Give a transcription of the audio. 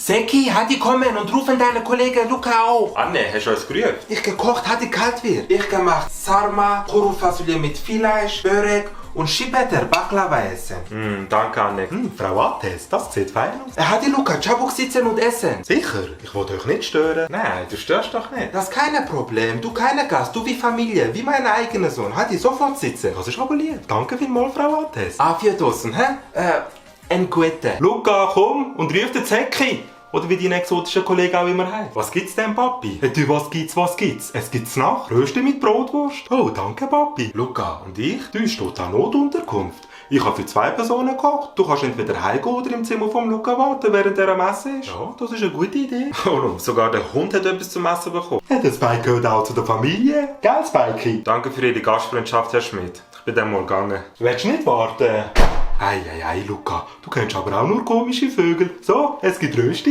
Seki, Hadi kommen und rufen deine Kollegen Luca auch. Anne, hast du uns gerufen? Ich gekocht, Hadi kalt wird. Ich gemacht Sarma, Kuru-Fasulye mit Fleisch, Börek und später Baklava essen. Danke, Anne. Frau Ates, das sieht fein aus. Hadi Luca, Chabuk sitzen und essen. Sicher, ich wollte euch nicht stören. Nein, du störst doch nicht. Das ist kein Problem. Du keine Gast, du wie Familie, wie mein eigener Sohn. Hadi sofort sitzen. Das ist aber lieb. Danke vielmals, Frau Ates. Afjedosen, hä? En Guete. Luca, komm und ruf den Zecki. Oder wie dein exotischer Kollege auch immer heißt. Was gibt's denn, Papi? Du, was gibt's? Es gibt's Nacht. Rösti mit Brotwurst. Oh, danke, Papi. Luca, und ich? Du steht an Notunterkunft. Ich habe für 2 Personen gekocht. Du kannst entweder heimgehen oder im Zimmer vom Luca warten, während er am Essen ist. Ja, das ist eine gute Idee. Oh, sogar der Hund hat etwas zum Essen bekommen. Ja, der Spike gehört auch zu der Familie. Gell, Spikey? Danke für Ihre Gastfreundschaft, Herr Schmidt. Ich bin dann mal gegangen. Willst du nicht warten? Ei, Luca, du kennst aber auch nur komische Vögel. So, es gibt Rösti.